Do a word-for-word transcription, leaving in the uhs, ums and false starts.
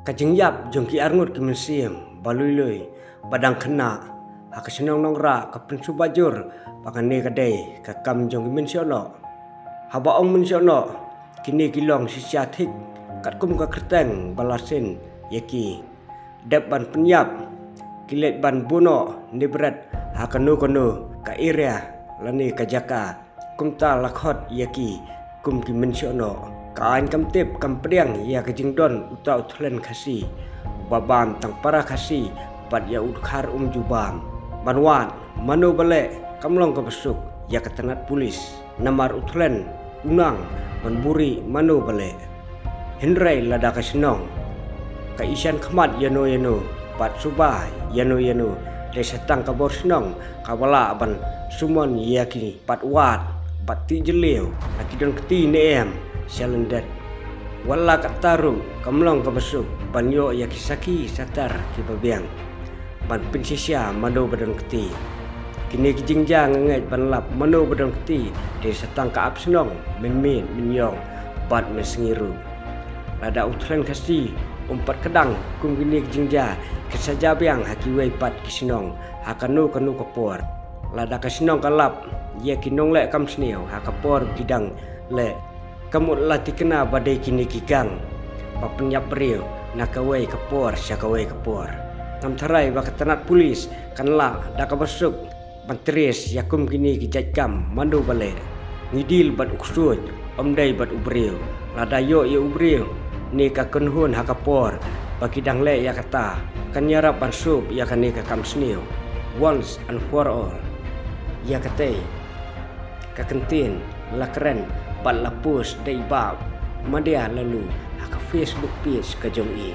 Ka jingïap jong ki arngut ki mynsiem ba lui lui ba dang khynnah ha ka shnong Nongrah ka pynsuba jur ba kane ka dei ka kam jong ki mynsiem noh. Haba ong mynsiem noh, kine ki long shisha thik katkum ka kyrteng ba la sien ïa ki. Dep ban pynïap, ki leit ban buh noh ne bret ha kano kano ka area lane ka jaka. Kumta la khot ïa ki kum ki mynsiem noh. Ka aiñ kam tip kam pdiang ïa ka jingdon uta u thlen Khasi uba bam tang para Khasi bad ïa u dkhar um ju bam. Ban wad mano ba leh kam long kaba suk ïa ka tnat pulis, namar u thlen u nang ban buhrieh mano ba leh. Hynrei lada ka shnong ka ishan khmat ïano ïano bad suba ïano ïano, dei sa tang ka bor shnong kaba lah ban sumon ïa ki bad wad bad tih jylliew la ki don kti ne em sha lyndet. Wat la katta ruh kam long kaba suk ban ïoh ïa ki sakhi satar kiba biang ban pynshisha mano ba don kti. Kine ki jingjia nga ngeit ban lap mano ba don kti dei sa tang ka ap shnong mynmiet mynïong bad mynsngi ruh. Lada u thlen Khasi um pat kdang kum kine ki jingjia, ki sa jia biang ha kiwei pat ki shnong ha kano kano ka por. Lada ka shnong ka lap ïa ki nongleh kam sniew ha ka por ba ki dang leh, ka mut la thikna ba dei kine ki gang ba pynïap briew na kawei ka por sha kawei ka por. Ngam tharai ba ka tnat pulis kan lah da kaba suk ban trace ïa kum kine ki jait kam mano ba leh. Ngi deal bad u ksuid, ym dei bad u briew. Lada ïoh ïa u briew ne ka kynhun ha ka por ba ki dang leh ïa kata, kan ïarap ban suk ïa kane ka kam sniew once and for all. Ïa katei ka kyntien la kren bad la post da i Bah Madia Laloo ha ka Facebook page ka jong i.